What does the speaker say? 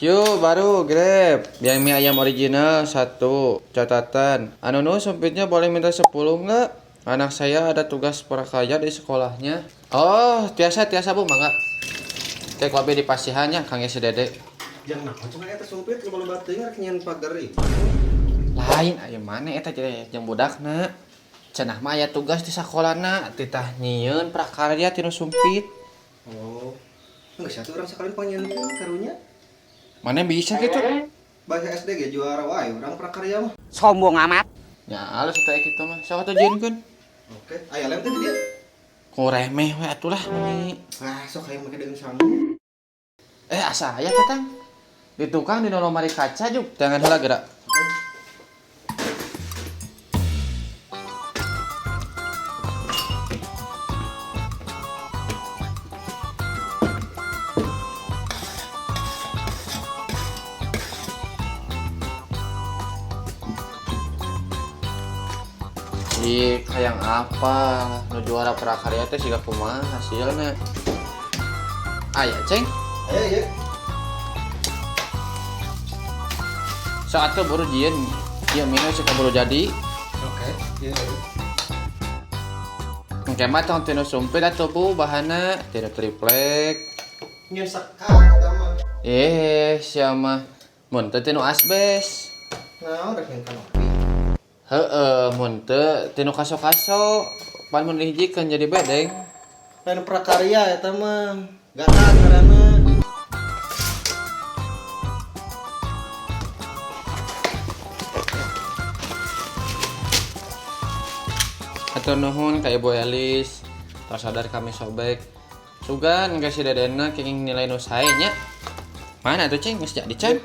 Yuk, baru Grab. Yang mie ayam original satu. Catatan. Anu nu sumpitnya boleh minta 10 nggak? Anak saya ada tugas prakarya di sekolahnya. Oh, tiasa tiasa Bu, mangga. Teh kopi di pasihannya Kang si Dede. Jang naon cenah eta sumpit loba-loba teuing rek nyieun pagar ieu. Lain aya mana eta teh jeung budakna. Cenah mah aya tugas di sakolana titah nyieun prakarya tinu sumpit. Oh. Geus atuh urang sakalian pangnyieunkeun karunya. Mana bisa gitu? Bahasa SD ge juara wae urang prakarya mah. Sombong amat. Ya alus eta kitu mah. Sok atuh jieunkeun. Oke, aya lem teh di dieu. Ku remeh we atuh lah meni. Ah, sok hayang make deung sangu. Asa aya katang. Di tukang di lomari kaca juk. Jangan heula gerak. Oke. Di hayang apa nu juara prakarya teh siga kumaha hasilna. Aya ceng. Aya ieu. Sok atuh buru jieun. Ieu minus siga buru jadi. Oke, ieu. Engke mah tong tinu sumpit atuh Bu bahanna tinu triplek. Nyieun sekat eta mah. Sia mah mun teu tinu asbes. Naon rek nyieun kanopi. Heeh, mun teu tinu kaso-kaso pan mun dihijikeun jadi bedeng. Lain prakarya eta mah. Gatal ngaranna. Hatur nuhun ka Ibu Elis, tos sadar kami sobek. Sugan ka si Dedena kenging nilai nu sae nya. Mana tuh ceng geus jadi can?